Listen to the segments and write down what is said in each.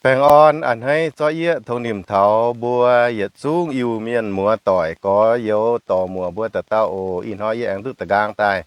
Baengh orn a'hneiv zorqv yieqv tongx nimc taux mbuo yietc zungv Iu-Mienh muoz-doic, gorx-youz, dorc-muoc mbuo dauh dauh oc. Ih hnoi yie aengx duqv da'nqaang daaih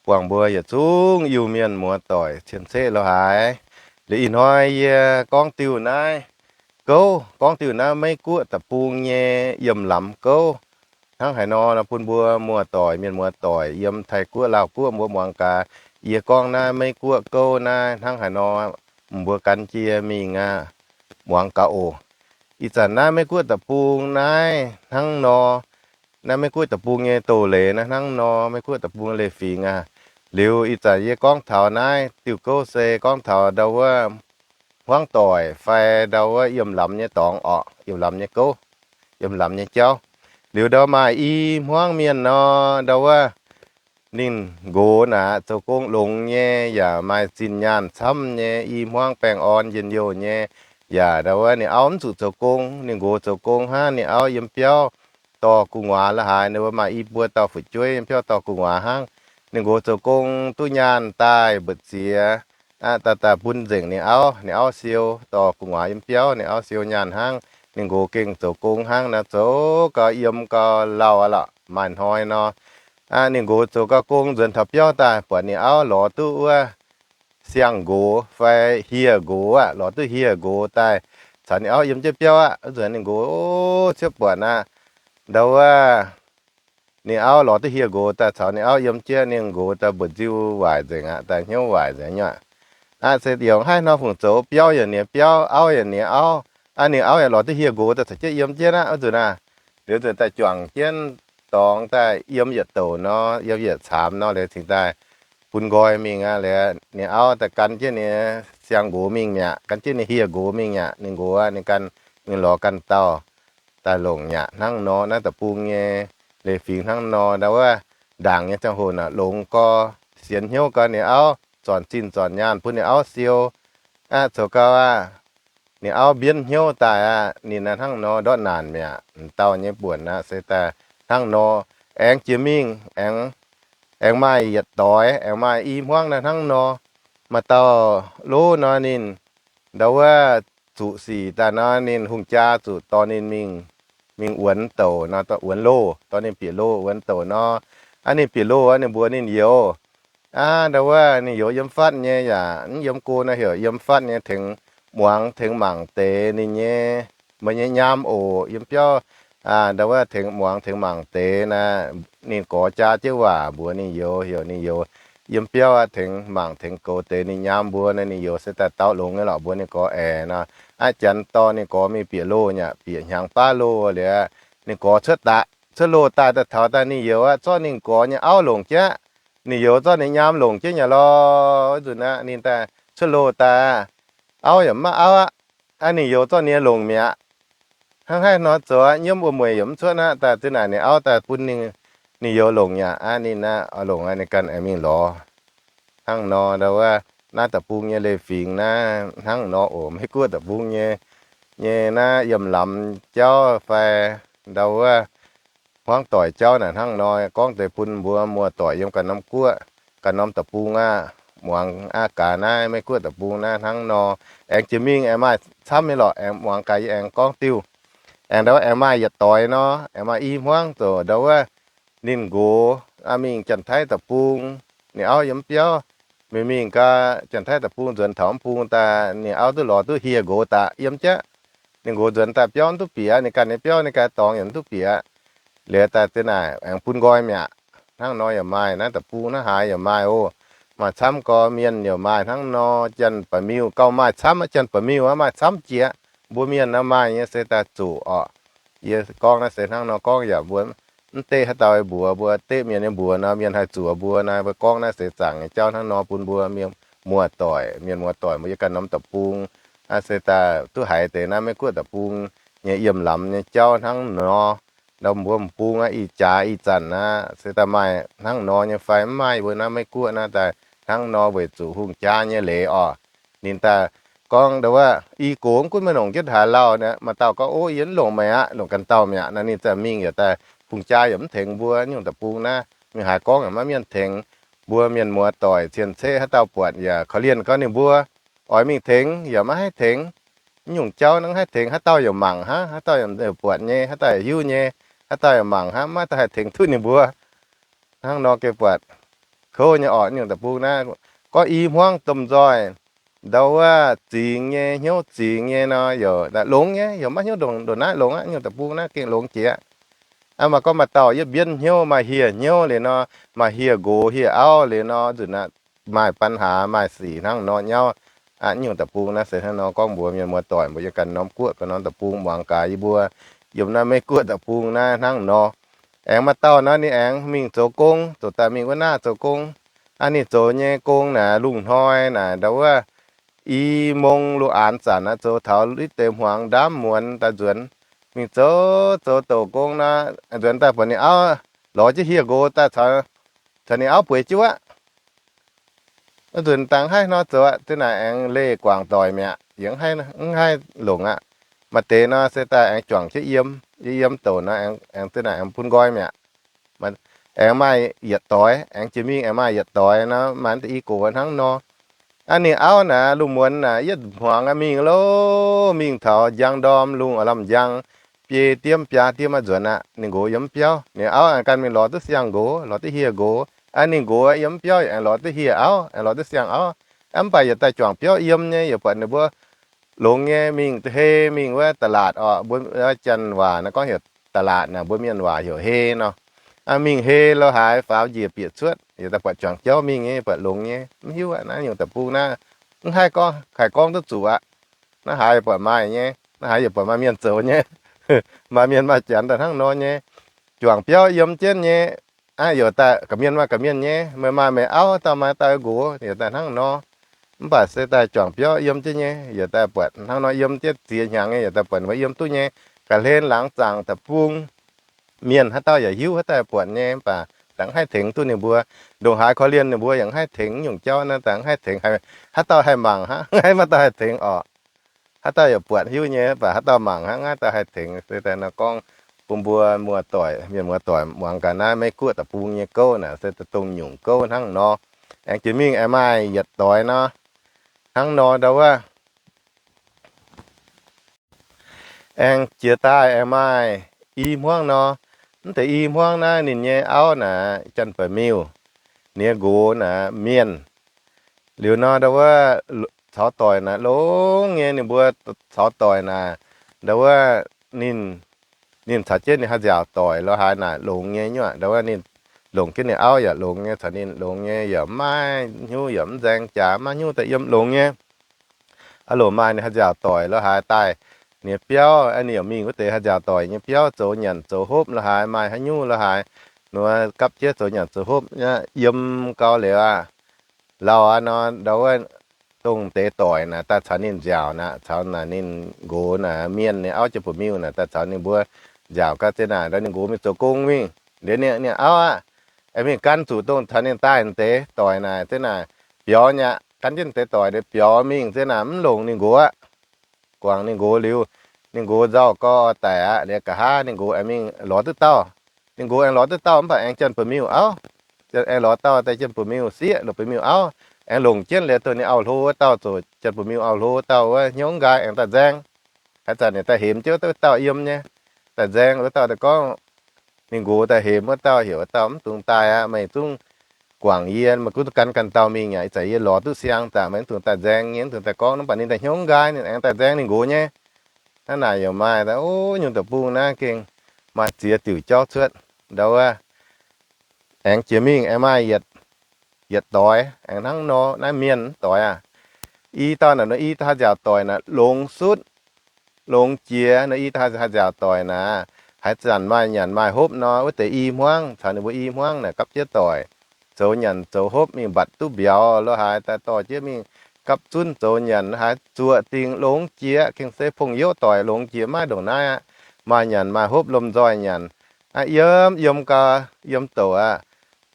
buangh mbuo yietc zungv Iu-Mienh muoz-doic cien-ceqv lo haaix. Liuz ih hnoi yie gorngv diuh naaiv gouv, gorngv diuh naaiv Meiv Guoqv deic-bung nyei yiem lamz gouv. Hnangv haaix nor bun mbuo muoz-doic, mienh muoz-doic yiem Taiv Guoqv, Laauh Guoqv mbuo muangx gaax. Yie gorngv naaiv Meiv Guoqv gouv naaiv hnangv haaix nor, mbuo gan jienv mingh aqv, muangx gaax oc. Ih zanc naaiv Meiv Guoqv deic-bung naaiv hnangv nor, naaiv Meiv Guoqv deic-bung nyei doz-leiz naaiv hnangv nor, Meiv Guoqv deic-bung leiz-fingx aqv. Liuz ih zanc yie gorngv taux naaiv diuh gouv se gorngv taux ndau wuov hmuangv doic fai ndau wuov yiem lamz nyei dorngx orqc, yiem lamz nyei gouv, yiem lamz nyei jauv. Liuz ndau maaih i hmuangv mienh nor, ndau wuov ninh nqox naaic zoux gong longx nyei, yaac maaih zinh nyaanh camv nyei, i hmuangv baengh orn njien-youh nyei, yaac ndau wuov ninh auv mv zuqc zoux gong, ninh nqox zoux gong hnangv. Ninh auv yiem biauv dorh gu'nguaaz la'haaix, ninh mbuo maaih i buo dauh fu'jueiv yiem biauv dorh gu'nguaaz hnangv. Ninh nqox zoux gong duqv nyaanh daaih mbu'ziex aqv, daaih daaih bun nzengc ninh auv. Ninh auv siou, dorh gu'nguaaz yiem biauv, ninh auv siou nyaanh hnangv. Ninh nqox gengh zoux gong hnangv naaic, zoux gau yiem gau lauh aqv lorqc. Maaih hnoi nor, ninh nqox zoux gau gong nzuonx taux biauv daaih, buatc ninh auv lorz duqv wuov siang-nqox fai hieh nqox aqv, lorz duqv hieh nqox daaih caux ninh auv yiem jienv biauv aqv. Wuov nzunc ninh nqox ciepv buatc aqv, ndau wuov ninh auv lorz duqv hieh nqox daaih caux ninh auv yiem jienv, ninh nqox daaih mbu'nziu waaic nzengc aqv, daaih hnyouv waaic nzengc nyei aqv. Aqv, se yaac haiv hnoi fungc zoux, biauv yaac ninh biauv, auv yaac ninh auv. Aqv, ninh auv yaac lorz duqv hieh nqox daaih caux jienv yiem jienv aqv. Wuov nzunc aqv, liuz nzunc daaih juangc jienv dorngx daaih yiem yietc douc nor, yiem yietc caamx nor, liuz cingx daaih bun nqoi mingh aqv. Liuz ninh auv daaih gan jienv ninh siang-nqox mingh mi'aqv, gan jienv ninh hieh nqox mingh mi'aqv. Ninh nqox aqv, ninh gan, ninh lorz ganh dauh daaih longc mi'aqv. Hnangv nor naaiv deic-bung nyei leiz-fingx hnangv nor, ndau wuov ndaangc nyei ziangh hoc naaic longx gau, sienx hnyouv gau, ninh auv zornc zinh zornc nyaanh bun ninh auv siou aqv, zoux gau aqv, ninh auv mbienv hnyouv daaih aqv. Ninh naaiv hnangv nor ndortv naanc mi'aqv, m'dauh nyei buonc aqv. Se daaih hnangv nor, aengx jiex mingh aengx, aengx maaih yietc doix, aengx maaih i hmuangv naaiv hnangv nor. Maaih dauh lov nor ninh, ndau wuov zuqc sic daaih nor, ninh hungh jaa zuqc dorh ninh mingh, mingh wuonx douc nor, wuonx loh, dorh ninh bieqc loh wuonx douc nor. Aqv, ninh bieqc loh aqv, ninh mbuox ninh youz aqv, ndau wuov ninh youz yiem fatv nyei yaac mv yiem go nor, heuc yiem fatv nyei tengx muangx tengx mangc deix ninh nyei, meih nyei nyaam oc. Yiem biauv ndau wuov tengx muangx tengx mangc deix naaic, ninh gorx jaa jienv waac mbuox ninh youz, heuc ninh youz yiem biauv aqv, tengx mangc tengx goux deix ninh nyaam mbuo naaic. Ninh youz se daaih dau longx nyei lorqc, mbuox ninh gorx aengx nor. Aqv, janx dorh ninh gorx mingh bieqc loh nyei aqv, bieqc hnyangx baav loh liuz, ninh gorx cuotv daaih, cuotv loh daaih, daaih taux daaih ninh youz aqv, zorqv ninh gorx nyei auv longc jienv, ninh youz zorqv ninh nyaam longc jienv nyei lorqc. Wuov nzunc aqv, ninh daaih cuotv loh daaih, auv yaac mv maaih auv aqv. Aqv, ninh youz zorqv ninh longc mi'aqv. Hnangv haaix nor zoux aqv, nyiemv wuom-mueic yaac mv cuotv aqv. Daaih zinh naaic ninh auv daaih bun ninh, ninh youz longc mi'aqv. Aqv, ninh aqv, longc aqv, ninh ganh aengx mingh lorz. Hnangv nor ndau wuov naaiv deic-bung nyei leiz-fingx naaiv hnangv nor oc. Maiv Guoqv deic-bung nyei, nyei naaiv yiem lamz jauv fai ndau wuov hmuangv doic jauv naaic hnangv nor gorngv deix bun mbuo muoz-doic yiem ganh norm guoqv, ganh norm deic-bung aqv. Muangx aqv, gaax naaiv Maiv Guoqv deic-bung naaiv hnangv nor. Aengx jiex mingh aengx maaih camv nyei lorqc, aengx muangx gaax yie aengx gorngv diuh. Aengx ndau aengx maaih yietc doix nor, aengx maaih i hmuangv zoux ndau wuov ninh nqox aqv mingh Janx-Taiv deic-bung, ninh auv yiem mv biauv. Mingh mingh gaax Janx-Taiv deic-bung nzuonx taux mv bung daaih, ninh auv duqv lorz duqv hieh nqox daaih yiem jaqv. Ninh nqox nzuonx daaih biauv mv duqv bieqc, ninh ganh nyei biauv ninh ganh dorngx yaac mv duqv bieqc. Liuz daaih zinh naaic aengx bun nqoi mi'aqv. Hnangv nor yaac maaih, naaiv deic-bung naaiv haaix yaac maaih oc. Maaih camv gorx mienh yaac maaih hnangv nor. Janx-Baeqc-Miuh gauh maaih camv aqv, Janx-Baeqc-Miuh aqv maaih camv jiex. Mbuo mienh naaiv maaih nyei se daaih zuqc orqc. Yie gorngv naaiv se hnangv nor gorngv yaac mbuo mv deqv haaix dauh mbuox mbuo, deqv mienh nyei mbuox nor, mienh haih zuoqc mbuo naaiv. Mbuo gorngv naaiv se zaangc nyei jauv hnangv nor bun mbuo mienh muoz-doic, mienh muoz-doic mbuo yiem ganh norm deic-bung aqv, se daaih duqv haiz deix naaiv Meiv Guoqv deic-bung nyei yiem lamz nyei jauv hnangv nor. Ndau mbuo m'bung aqv, ih jaax ih zanc aqv, se daaih maaih hnangv nor nyei fai mv maaih. Mbuo naaiv Meiv Guoqv naaiv daaih hnangv nor weic zuqc hungh jaa nyei leiz orqc. Ninh daaih gorngv ndau wuov, i gox mv gunv meih longc jienv haaix lauh, maaih dauh gorngv, ov, yie mv longc meih aqv, longc ganh dauh mi'aqv. Naaiv ninh za'gengh mingh yaac daaih hungh jaa yaac mv tengx mbuo nyungc deic-bung naaiv. Mingh haaix gorngv yaac maiv mienh tengx. Mbuo mienh muoz-doic cien-ceqv haaix dauh buatc yaac korv-lienh gorngv ninh mbuo oix mingh tengx yaac maiv haih tengx. Mv nyungc jauv naaiv haih tengx, haaix dauh yaac mangc hnangv, haaix dauh yaac buatc nyei, haaix dauh yaac hiuv nyei, haaix dauh yaac mangc hnangv, maiv dauh haih tengx duqv ninh mbuo. Hnangv nor gengh buatc kouv nyei orqc. Nyungc deic-bung naaiv gorngv i hmuangv domh nzoih, ndau wuov zingx nyei, hnyouv zingx nyei nor, yaac longx nyei, yaac maiv hnyouv ndongc naaiv longx aqv. Nyungc deic-bung naaiv gengh longx jiex. Aa, maaih gorngv maaih dauh yietv mbienv hnyouv, maaih hieh hnyouv liuz nor, maaih hieh nqox hieh auv liuz nor, nzunc aqv maaih ปัญหา maaih sic hnangv nor nyauv. Aa, nyungc deic-bung naaiv se hnangv nor gorngv mbuox mienh muoz-doic, mbuox yie ganh norm guoqv ganh norm deic-bung muangx gaax yie mbuo yiem naaiv Meiv Guoqv deic-bung naaiv hnangv nor. Aengx maaih dauh naaiv ninh aengx mingh zoux gong, zoux daaih mingh wuov naaiv zoux gong. Aa, ninh zoux nyei gong naaic lungh hnoi naaic ndau wuov i mong lungh aanx zanc aqv, zoux taux luiv deix hmuangx ndaamv muonz daaih nzuonx. Mingh zoux zoux douc gong nor, nzuonx daaih buatc ninh auv lorz jienv hieh nqox daaih caux ninh auv bueix jienv wuov. Nzunc dangh haih nor zoux aqv, zinh naaic aengx leih guangc doic mi'aqv, yie mv haih longc aqv. Maaih deix nor se daaih aengx juangc jienv yiem, yiem douc nor aengx zinh naaic aengx bun nqoi mi'aqv. Aengx maaih yietc doic, aengx jiex mingh aengx maaih yietc doic nor, maaih deix i gox hnangv nor. Aa, ninh auv naaic lungh muonz naaic yietv hmuangx mingh lov, mingh taux njang ndorm lungh aav lamh njang, biei diemv biaa diemv aqv nzuonx aqv. Ninh nqox yiem mv biauv. Ninh auv aengx gan mingh lorz duqv siang-nqox, lorz duqv hieh nqox. Aa, ninh nqox yiem mv biauv yaac aengx lorz duqv hieh auv, aengx lorz duqv siang auv. Mv baac yietc daaih juangc biauv yiem nyei, yaac buatc ninh mbuo longx nyei, mingh hei mingh wuov ตลาด orqc, mbuo janx waac naaiv gorngv heuc ตลาด naaic, mbuo mienh waac heuc hei nor. Mingh hei lo haaix faaux njiec bieqc cuotv, yaac daaih buatc juangc jauv mingh nyei, buatc longx nyei. Mv hiuv aqv, naaiv nyungc deic-bung naaiv mv haih gorngv, haih gorngv duqv zuqc aqv. Naaiv haaix yaac buatc maaih nyei, naaiv haaix yaac buatc maaih mienh zoux nyei. Maaih mienh maaih janx daaih hnangv nor nyei. Juangc biauv yiem jienv nyei. Aa, yaac daaih ga'mienh maaih ga'mienh nyei, meih maaih meih auv, dauh maaih dauh nqox, yaac daaih hnangv nor. Mv baac se daaih juangc biauv yiem jienv nyei, yaac daaih buatc hnangv nor yiem jienv ziex hnyangx nyei, yaac daaih buatc ninh mbuo yiem duqv nyei. Ga'hlen laangz zaangc deic-bung mienh haaix dauh yaac hiuv, haaix dauh yaac buatc nyei, mv baac daaih mv haih tengx duqv ninh mbuo. Ndongc haaix korv-lienh ninh mbuo yaac mv haih tengx nyungc jauv naaiv, daaih mv haih tengx. Haaix dauh haih mangc hnangv, maiv dauh haih tengx orqc. Haaix dauh yaac buatc hiuv nyei, mv baac haaix dauh mangc hnangv, haaix dauh haih tengx. Se daaih nor gorngv bun mbuo muoz-doic, mienh muoz-doic muangx gaax naaiv Meiv Guoqv deic-bung nyei gouv naaic se dongh nyungc gouv hnangv nor. Aengx jiex mingh aengx maaih yietc doic nor, hnangv nor ndau wuov. Aengx jiex daaih aengx maaih i hmuangv nor. Mv deix i hmuangv naaiv ninh nyei auv naaic janx-ba'miuh, ninh nyei nqox naaic mienh. Liuz nor ndau wuov caux doic naaic longx nyei, ninh mbuo caux doic naaic ndau wuov ninh, ninh caux jienv ninh haaix nziaauc doic lo haaix naaic longx nyei nyuoqc. Ndau wuov ninh longc jienv ninh auv yaac longx nyei, caux ninh longx nyei, yaac mv maaih hnyouv, yaac mv nzaeng jaax, mv maaih hnyouv daaih yiem, longx nyei. Aa, loc maaih ninh haaix nziaauc doic lo haaix daaih ninh biauv, ninh yaac mingh wuov deix haaix nziaauc doic nyei biauv zoux nyanc zoux hopv lo haaix, maaih haaix nyungc lo haaix, nor gapv jienv zoux nyanc zoux hopv yiem gau liuz aqv. Lauh aqv nor, ndau wuov dongh deix doic naaic daaih caux ninh nziaauc naaic, caux naaic ninh nqox naaic, mienh ninh auv janx-ba'miuh naaic daaih caux ninh mbuo nziaauc gau. Zinh naaic ndau ninh nqox mingh zoux gong mingh, liuz ninh auv aqv, mingh gan zuqc dongh caux ninh daaih deix doic naaic, zinh naaic biaux nyei aqv. Gan jienv deix doic deix biaux mingh, zinh naaic mv longc ninh nqox aqv. Guangc ninh nqox liuz, ninh nqox nzauh gau daic aqv. Liuz nqa'haav ninh nqox aengx mingh lorz duqv dauh. Ninh nqox aengx lorz duqv dauh mv baac aengx janx-ba'miuh auv. Aengx lorz dauh daaih janx-ba'miuh sieqv, lorz ba'miuh auv. Aengx longc jienv liuz dongh ninh auv-hlo wuov dauh zoux janx-ba'miuh auv-hlo dauh wuov hnyouv nqaai aengx daaih nzaeng. Haaix zanc ninh daaih hemx jienv wuov dauh yiem nyei, daaih nzaeng wuov dauh daaih gorngv, ninh nqox daaih hemx wuov dauh, heuc wuov dauh, mv dungx daaih aqv. Meih zungv guangc yie, meih gunv gan ganh dauh mingh aqv. Ih zanc yie lorz duqv siang daaih, meih mv dungx daaih nzaeng nyei, mv dungx daaih gorngv. Mv baac ninh daaih hnyouv nqaai, ninh aengx daaih nzaeng ninh nqox nyei. Hnangv naaic yaac maaih, o, nyungc deic-bung naaiv gengh maaih ziex diuc jauv cuotv. Ndau wuov aengx jiex mingh aengx maaih yietc doic aengx hnangv nor. Naaiv mienh doic aac, i dauh naaic nor, i dauh haaix nziaauc doic naaic longx sutv, longx jiex nor. I dauh haaix nziaauc doic naaic, haaix zanc maaih nyanc maaih hopv nor, wuov deix i hmuangv caux ninh mbuo i hmuangv naaic gapv jienv doic, zoux nyanc zoux hopv mingh mbatc duqv mbiauz lo haaix daaih dorh jienv mingh gapv zunv zoux nyanc lo haaix, zuoqc dingc longx jiex. Gengh se pong-yoqv doic longx jiex maiv ndongc naaiv aqv. Maaih nyanc maaih hopv lomh nzoih nyanc aqv. Yiem yiem gau, yiem douc aqv,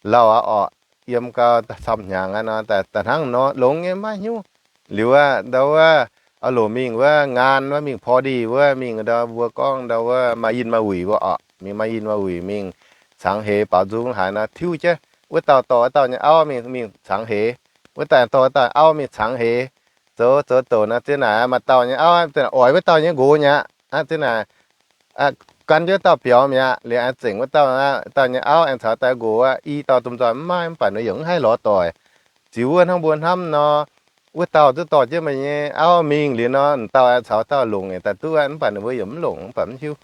lauh aqv orqc, yiem gau camv hnyangx aqv nor, daaih hnangv nor longx nyei maiv hnyouv. Liuz aqv, ndau wuov, aa, loc mingh wuov ngaan wuov, mingh พอดี wuov, mingh ndau mbuo gorngv ndau wuov maaih in maaih wuic wuov orqc, mingh maaih in maaih wuic mingh cangx heix baaux nzung haaix nor, tiuv jienv wuov dauh dorh wuov dauh nyei auv mingh, mingh cangx heix, wuov dauh dorh wuov dauh auv mingh cangx heix. zoux zoux douc nor, zien naaic maaih dauh nyei auv, oix wuov dauh nyei nqox mi'aqv. Aa, zien naaic gan jienv wuov dauh biaux mi'aqv. Liuz aengx zengc wuov dauh, dauh nyei auv aengx caux daaih nqox aqv. I dauh domh nzoih mv maaih, mv baac ninh yaac mv haih lorz doic. Ziux wuov hnangv mbuo hnamv nor, wuov dauh duqv dorh jienv meih nyei auv mingh liuz nor, m'dauh aengx caux dauh longc daaih duqv aqv. Mv baac ninh mbuo yaac mv longc, mv baac mv hiuv.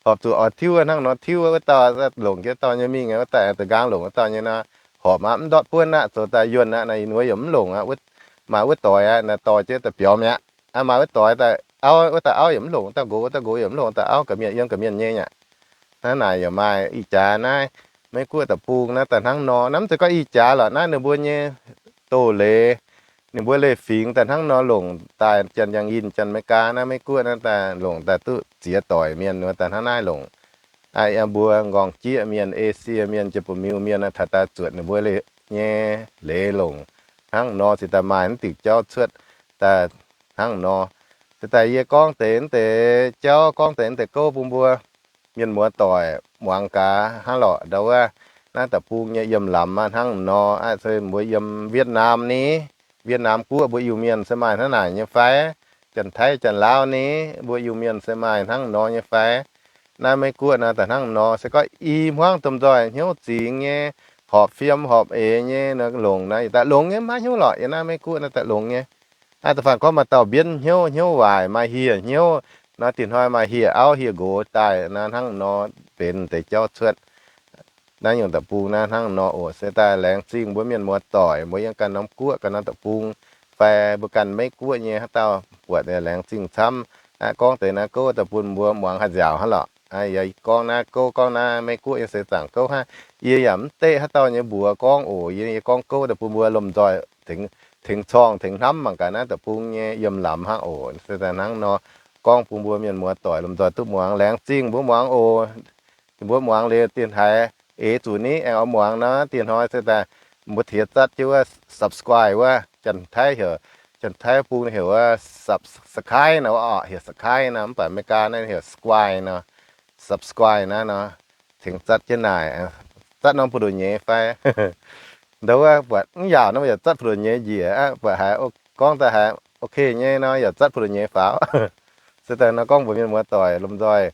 Horpc zuqc oix tiuv hnangv nor tiuv, wuov dauh longc jienv dauh nyei mingh, wuov dauh aengx da'nqaang longc wuov dauh nyei nor, horpc aqv, mv ndortv buonv aqv, zoux daaih yuonh aqv. Naaiv ninh mbuo yaac mv longc aqv. Maaih wuov doic aqv, naaiv dorh jienv daaih biaux mi'aqv. Maaih wuov doic daaih auv, wuov dauh auv yaac mv longc dauh nqox, wuov dauh nqox yaac mv longc dauh auv, ga'mienh yiem ga'mienh nyei aqv. Hnangv naaic yaac maaih ih jaax naaiv Meiv Guoqv deic-bung naaiv daaih hnangv nor. Naaiv mv zeiz gorngv ih jaax lorqc, naaiv ninh mbuo nyei doz-leiz, ninh mbuo leiz-fingx daaih hnangv nor longc daaih, janx-yangh yinh, janx-Meiv-Gaa naaiv Meiv Guoqv naaiv daaih longc daaih duqv ziex doic mienh wuov daaih hnangv naaiv longc. Aa, yiem mbuo nqorngv-jieqv mienh, Esie mienh, jiex buoz-miuh mienh taux daaih zuotc ninh mbuo nyei leiz longc hnangv nor, cingx daaih maaih naaiv diuc jauv cuotv daaih hnangv nor. Cingx daaih yie gorngv deix naaiv deix jauv, gorngv deix naaiv deix gouv bun mbuo mienh muoz doic muangx gaax hnangv lorqc. Ndau wuov naaiv deic-bung nyei yiem lamz aqv hnangv nor. Aa, se mbuo yiem Vietnam ni, Vietnam Guoqv mbuo Iu-Mienh se maaih hnangv naaic nyei fai? Janx-Taiv Janx-Laauv ni, mbuo Iu-Mienh se maaih hnangv nor nyei fai? Naaiv Meiv Guoqv naaiv daaih hnangv nor. Se gorngv i hmuangv domh nzoih hnyouv zingx nyei, horpc fiem horpc eix nyei nor, longc naaiv daaih longx nyei, maiv hnyouv lorqc. Yiem naaiv Meiv Guoqv naaiv daaih longx nyei. Aa, da'faanh gorngv maaih dauh mbienv hnyouv, hnyouv waaic, maaih hieh hnyouv nor, dinh hnoi maaih hieh auv hieh nqox daaih naaiv hnangv nor, benx deix jauv cuotv. Naaiv nyungc deic-bung naaiv hnangv nor oc. Se daaih laengz zingh mbuo mienh muoz doic, mbuo yiem ganh norm guoqv, ganh norm deic-bung, fai mbuo ganh Meiv Guoqv nyei haaix dauh buatc, laengz zingh camv. Aa, gorngv deix naaiv gouv daaih bun mbuo muangx haih nziaauc hnangv lorqc. Aa, yie gorngv naaiv gouv, gorngv naaiv Meiv Guoqv nyei seix zaangc gouv hnangv. Yie yaac mv deqv haaix dauh nyei mbuox gorngv oc. Yie, yie gorngv gouv daaih bun mbuo lomh nzoih tengx, tengx corngh tengx hnamv mangc gaax naaiv deic-bung nyei yiem lamz hnangv oc. Se daaih hnangv nor gorngv bun mbuo mienh muoz doic lomh nzoih duqv muangx. Laengz zingh mbuo muangx oc. Mbuo muangx liuz dinh haiz eix zuqc ni aengx oix muangx nor, dinh hnoi se daaih mbuo tiex zatv jienv wuov subscribe wuov, Janx-Taiv heuc, Janx-Taiv bung heuc wuov subscribe nor, orqc, heuc subscribe nor, mv baac Meiv-Gaa naaiv heuc subscribe nor. Subscribe naaiv nor, tengx zatv jienv naaic. Zatv norm buoz-ndoqv nyeiz fai? Ndau wuov buatc mv yaauc nor yaac zatv buoz-ndoqv nyeiz njiec aqv. Buatc haiz gorngv daaih haiz ok nyei nor yaac zatv buoz-ndoqv nyeiz faaux. Se daaih nor gorngv mbuox mienh muoz doic lomh nzoih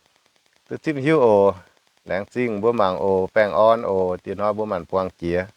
duqv zipv hiuv oc. Laengz zingh mbuo mangc oc. Baengh orn oc. Dinh hnoi mbuo maanc buang jiex.